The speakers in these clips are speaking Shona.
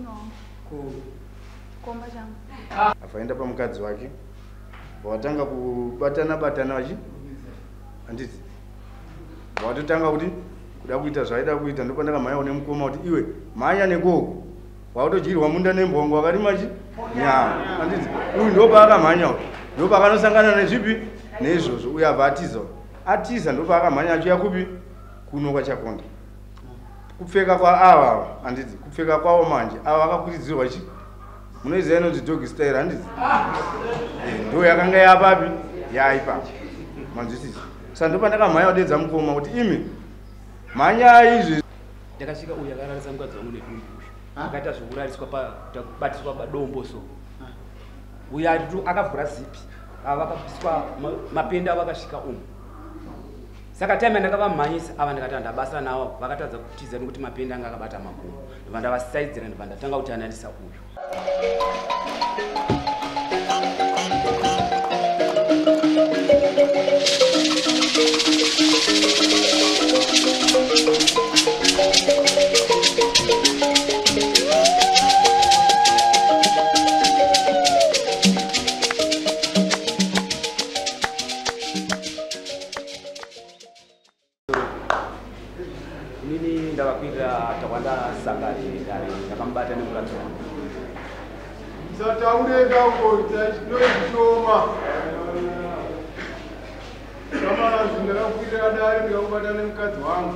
Murume wangu. Chikomba changu. Afaenda pamukadzi wake. Watanga kubatana batana vachi handiti watotanga kuti kuda kuita zvaida kuita ndopandakamhanya kune mukoma kuti iwe mhanya nekoko watodyirwa munda nembongo wakarima chi nyama handiti uyu ndopaakamhanya uyu ndopakanosangana nezvipi neizvozvo uyu abva atiza atiza ndopaakamhanya achiuya kupi kuno kwaChakonda kupfeka kwaava handiti kupfeka kwavo manje ava vakakurudzirwa chi munoiziva inonzi dog style handiti ndo yakanga yapapi yaipapo manzwisisa saka ndopandakamhanya kudedza mukoma kuti imi mhanyai izvi ndakasvika uyu akararisa mukadzi wangu nedumbu uyu akaita zvekurariswa pakubatiswa padombo so uyu akavhura zipi ava vakapiswa mapenda avo akasvika umu saka time yandakavamhanyisa ava ndikati handabasa navo vakatadza kutiza nekuti mapenda anga akabata makumbo ndobva ndavasaidzira ndobva ndatanga kuti analisa uyu. Inini ndavakwirira Takwanda Sangare dare ndakamubata nemukadzi wangu. Musataureka uko noizvishoma. Kamazvi ndakakwirira dare ndikakubata nemukadzi wangu.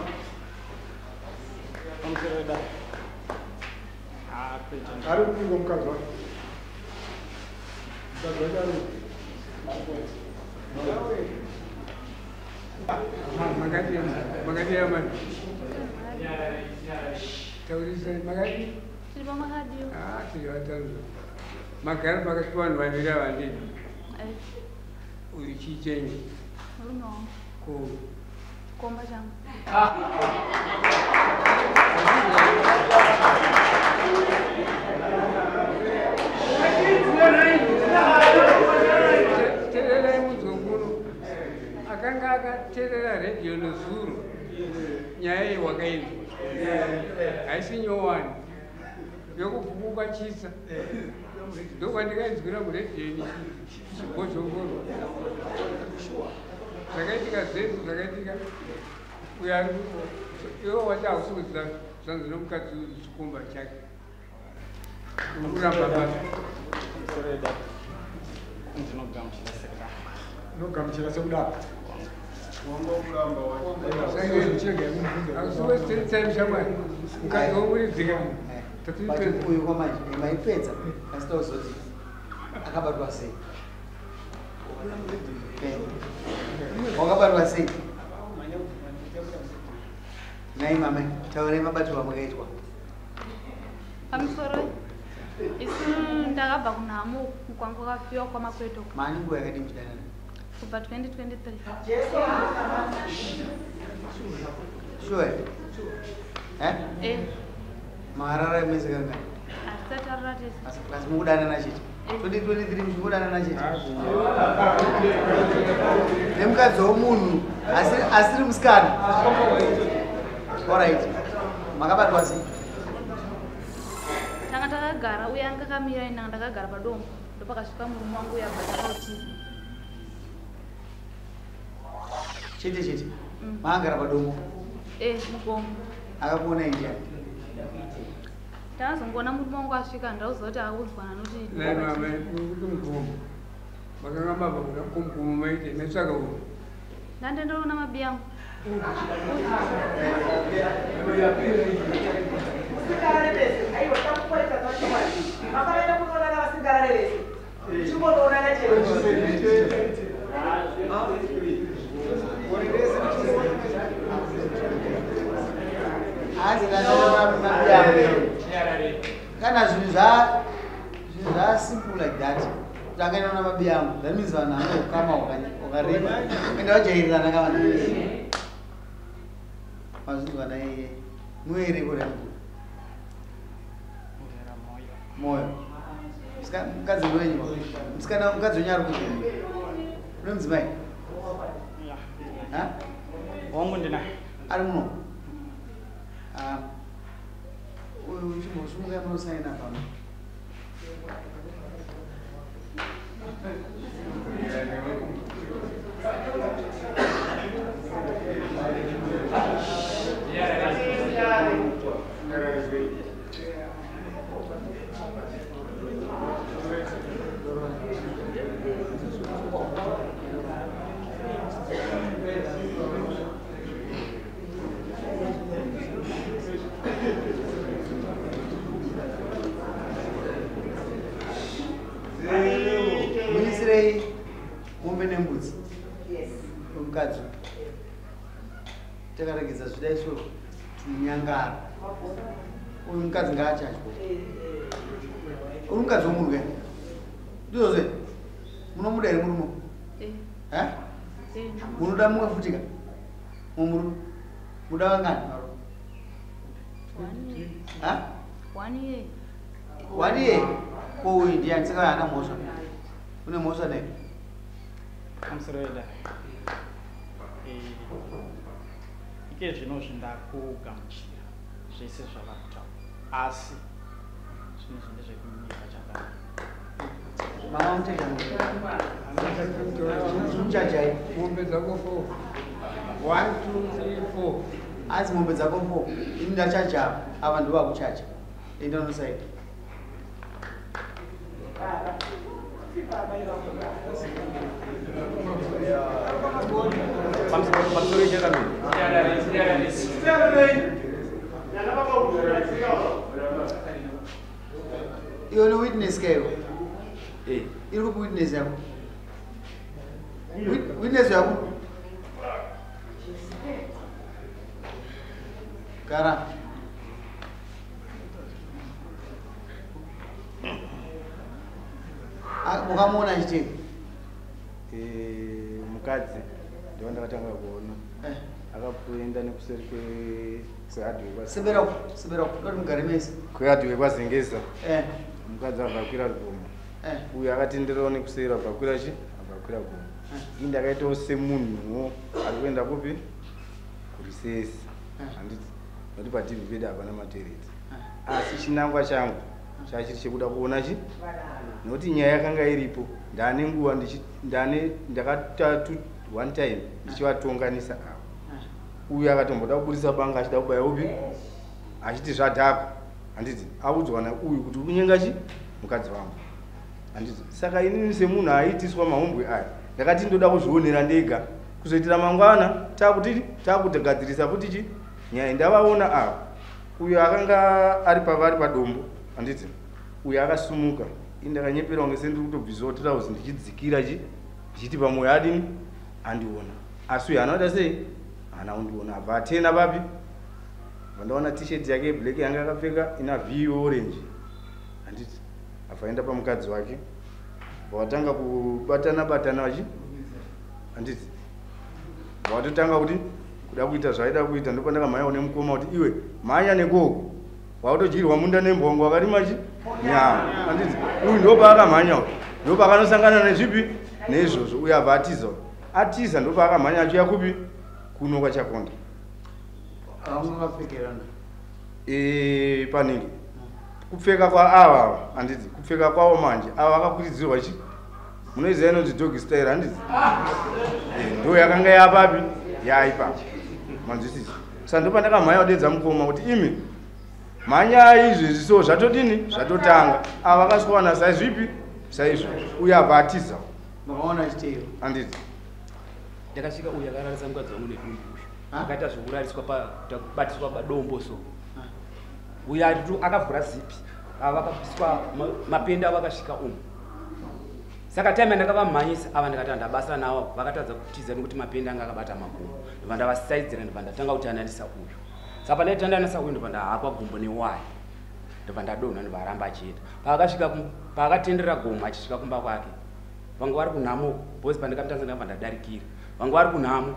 Ari kupinga mukadzi wake. Mukadzi wake ari Makati yamani. Taurisa makati? Tiri pamakadiwa. Ah, tiri vatano. Magara pakati pavanhu vaviri ava ndini. Uyu chii chenyu? Murume wangu. Ko. Chikomba changu. Tererai munzwe kuno. Akanga akaterera redhiyo nezuro. Nyaya iyi wakainzwa. Haisi nyowani. Yokubvukuka chisa. Ndokwandikainzwira muredhiyo ichibhozhongorwa. Zvakaitika zvese zvakaitika. Uyo ari iwe wati hausi kuziva zvanzi nomukadzi chikomba chake. Uri kuramba basa. Ndinogamuchira sekudaro. Unogamuchira sekudaro. Wanga kuramba Hausi wasting time shamwari. Mukadzi womuridzika. But uyu kwamanje maipedza asi tauzoti akabatwa sei? Wakabatwa sei? Nhai mama, taurai mabatirwo amakaitwa. Pamusoro isu ndakabva kunhamo kwangu kwakafiwa kwaMakweto. Maani nguva yakadii muchidanana? Kubva 2023. Sure. Eh? Eh. Makarara mese kangani? Hatisati tarara tese. Asi mukudanana chete. 2023 muchikudanana chete. Nemukadzi womunhu asiri musikana. Alright. Makabatwa sei? Tanga takagara uye anga akamira ini ndakagara padombo. Ndopakasvika murume wangu uye abva takautiza. Chete chete. Maangara padombo. Eh, mugomo. Akakuona ndiani? Takazongoona murume wangu asvika ndauziva kuti audzwa nanoti Nhai mama, kuti mugomo. Makanga mabva kuda kumugomo maite maitsvaka uyu. Ndandendoona mabi angu. Musingarare vese, aiwa takuporesa zvachokwadi. Makaenda kunoonana vasingarare vese. Chingonoonana chete. Hanzi ndandaona mabi angu. Kana zvinhu zva simple like that. Kuti angaenda mabi angu. That means vanhu vane ukama hwakareba. Ende vajairirana ka vanhu. Mazvinzwa naiye. Muere kore mukuru. Moyo. Mukadzi wenyu. Musikana mukadzi wenyu ari kupi? Une mudzimai? Ha? Wangu ndinaye. Ari muno? Ah. Uyu Chimosumuka munosaina pano. Muisirei mombe nembudzi. Mukadzi. Takaregedza zvidai so tunyangara. Uyu mukadzi ngaachadye. Uri mukadzi womurume. Ndizvozve. Munomuda here murume? Eh? Munoda mumwe futi ka? Mumurume. Muda vangani varume? Ha? 1 year. 1 year? Ko uyu ndiani saka haana mhosva? Une mhosva nei? Pamusoro weda. Ike zvinozvi ndakugamuchira zvese zvavari kutaura, asi zvinhu izvi ndezvekunyika chakana. Mama muteja muchachai. Mombe dzako 4. 1 2 3 4. Asi mombe dzako 4. Ini ndachacha ava ndivo vakuchacha. Enda unosaita. Pamusoro chakamira. Iwe une witness ka iwe? Iri kupi witness yako? Witness yako? Gara. Mukamuona achitei? Mukadzi ndiwo ndakatanga kuona. Akaenda nekuseri kweadhiwe. Sebera uko, sebera uko, ndoti mugare mese. Kweadhiwe kwaZengeza. Mukadzi abva kwira gomo. Uyu akatenderawo nekuseri abva kwira chi? Abva kwira gomo. Ini ndakaitawo semunhuwo ari kuenda kupi? Kurisesi. Handiti nokuti pativi pedu hapana matereti. Asi chinangwa changu chachiri chekuda kuona chi? Nokuti nyaya yakanga iripo. Ndane nguva ndakatatu one time ndichivatonganisa ava. Uyu akatomboda kuburisa banga achida kubaya upi? Achiti zvadhakwa. Handiti audzwa nauyu kuti unyenga chi? Mukadzi wangu. Handiti saka inini semunhu aiitiswa mahumbwe aya ndakati ndoda kuzvionera ndega kuzoitira mangwana takuti takugadzirisa futi chi nyaya. Ndavaona ava. Uyu akanga ari pavari padombo. Handiti uyu akasumuka. Ini ndakanyepera kunge sendiri kutobvisawo tirauzi ndichidzikira chi ndichiti pamwoyo adini andiona. Asi uyu anoda sei? Haana kundiona. Abva atena papi? Vandaona t-shirt yake yeblack yanga akapfeka ina V orange. Handiti abva aenda pamukadzi wake. Vatanga kubatana batana vachi. Handiti vatotanga kuti kuda kuita zvaida kuita. Ndopandakamhanya nemukoma kuti iwe mhanya nekoko. Wautodyirwa munda nembongo wakarima chi? Nyama. Handiti uyu ndopaakamhanya uyu. Ndopakanosangana nezvipi? Neizvozvo. Uyu abva atiza. Atiza ndopaakamhanya achiuya kupi? Kuno kwaChakonda. Vamwe Panenge. Kupfeka kwa ava handiti kupfeka kwavo manje ava vakakwiridzirwa chi? Munoiziva inonzi dog style handiti? Ndo yakanga yapapi? Yaipa. Manzwisisa. Saka ndopandakamhanya kudedza mukoma kuti imi mhanyai izvezvi so zvatodini? Zvatotanga. Ava vakaswana saizvipi? Saizvozvo. Uyu abva atiza. Makaona achiteyo. Handiti. Ndakasvika uyu akararisa mukadzi wangu nedumbu uyu. Akaita zvekurariswa pakubatiswa padombo so. Uyu akavhura zipi. Ava vakapiswa mapenda vakasvika umu. Saka time ndakavamhanyisa ava ndikati ndabasa navo vakatadza kutiza nekuti mapenda anga akabata makumbo. Ndobva ndavasaidzira ndobva ndatanga kutandanisa uyu. Saka pandaitandanisa uyu ndobva ndahakwa gumbo newaya. Ndobva ndadonha ndobva aramba achienda. Paakasvika paakatendera gomo achisvika kumba kwake. Vangu vari kunhamo because pandakamutanza ndakabva ndadarikira. Vangu vari kunhamo.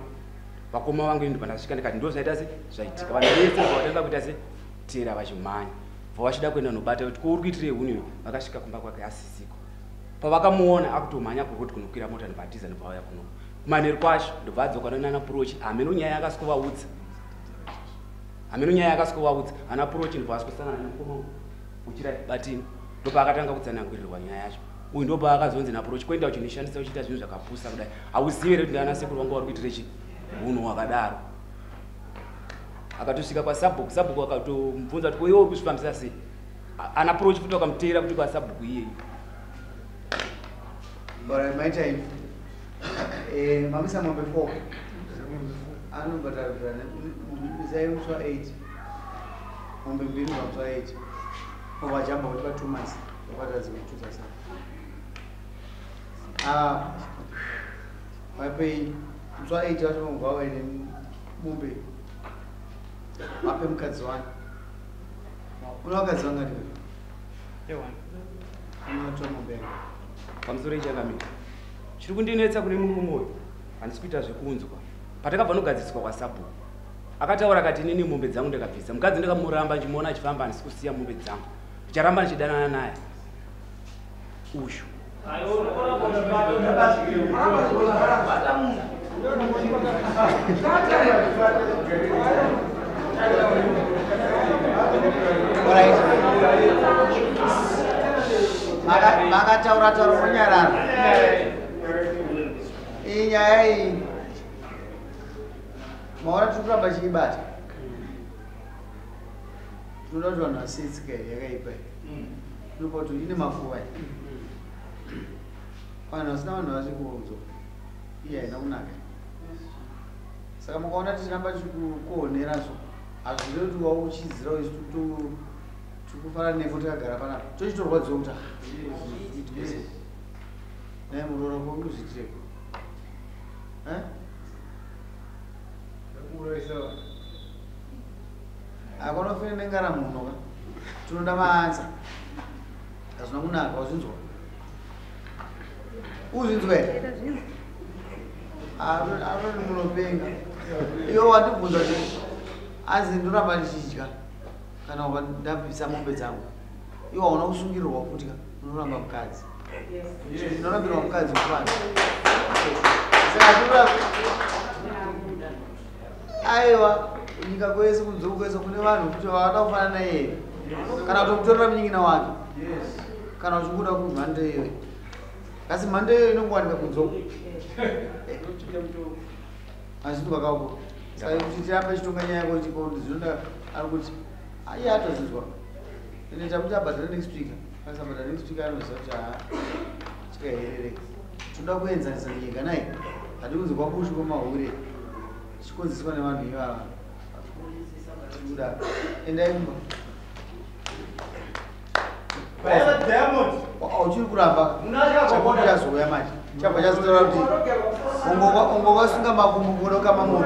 Vakoma vangu ndobva ndasvika ndikati ndo zvaita se zvaitika. Vanhu vese vatanga kuita se tera vachimhanya. Bva vachida kuenda nobata kuti ko uri kuitirei huni uyu? Vakasvika kumba kwake asisiko. Pavakamuona akutomhanya kuroti kunokwira mota ndobva atiza ndobva auya kuno. Kumanheru kwacho ndobva adzoka nana Purochi. Hameno nyaya yakasikovaudza. Hameno nyaya yakasikovaudza ana Purochi ndobva aswesangana nemukoma uchirai batini. Ndopaakatanga kutsanangurirwa nyaya yacho. Uyu ndopaakazonzi naPurochi kuenda uchinishandisa uchiita zvinhu zvakapusa kudai. Hauzivi here kuti ndana sekuru vangu vari kuitire chii? Hunhu hwakadaro. Akatosvika kwasabhuku, sabhuku akatomubvunza kuti iwe uri kuzvifambisa sei? Ana Purochi futi vakamuteera kuti kwasabhuku iyeyi. Alright, maita imi. Mamisa mombe 4. Anobhadhara misai musi wa 8. Mombe mbiri kubva musi wa 8. Obva ajamba kuti pa 2 months. Obhadhara dzimwe 2 dzasara. Vapei musi wa 8 vacho vobva vaine mombe. Vape mukadzi wani. Una vakadzi vangani wewe? Ewan. Unotora mombe yako. Pamusoro ichangamira. Chiri kundinetsa kune murume uyu handisi kuita zvekunzwa. Patakabva nogadziriswa kwasabhuku akataura akati inini mombe dzangu ndakabvisa. Mukadzi ndakamuramba ndichimuona achifamba handisi kusiya mombe dzangu. Ndicharamba ndichidanana naye. Uyu. Alright. Makataura taura kunyarara. Iyi nyaya iyi maona tiri kuramba chiibata. Tinoda kuti vanhu vasiye tsika iyi yakaipa iyi. Tinopa kuti ine makuva iyi. Vanhu vasina vanhu vasi kuunzwa. Iyi haina kunaka. Saka mukaona tichiramba tichikuonera so hazvirevi kuti wauchidzira isu tikufara nepo takagara panapa. Tochitorwadziwa kuti naye muroora ko kuzviitireko. Akonofene nengara munhu ka. Tinoda maansa. Hazvina kunaka wazvinzwa. Uzvinzwa here? Aroni munopenga. Iwe wandibvunza kuti anzi ndoramba ndichidya kana ndabvisa mombe dzangu. Iwe hauna kusungirirwa futi ka unoramba mukadzi. Unorambirwa mukadzi kufana. Saka tinoda aiwa nyika kwese kunze kwese kune vanhu kuti vanoda kufanana naye kana kutomutorera munin'ina wake. Kana uchikuda kumhando iyoyo. Asi mhando iyoyo inongowanika kunze uko. Asi ndokakauko. Saka kuti tirambe tichitonga nyaya yako chikondi zvinoda ari kuti iye atozvinzwa. Ende tamuti abhadhara next week. Akasabhadhara next week anoziva kuti tikaherereka. Tinoda kuenzanisa nyika naye. Hati kunze kwaBushu kwemahure. Tichikonzeswa nevanhu ivava. Kudaro. Endai kumba. Uchiri kuramba. Chakuti chazouya manje. Chabva chazotaura kuti ungovasunga makumbo kunokama munhu.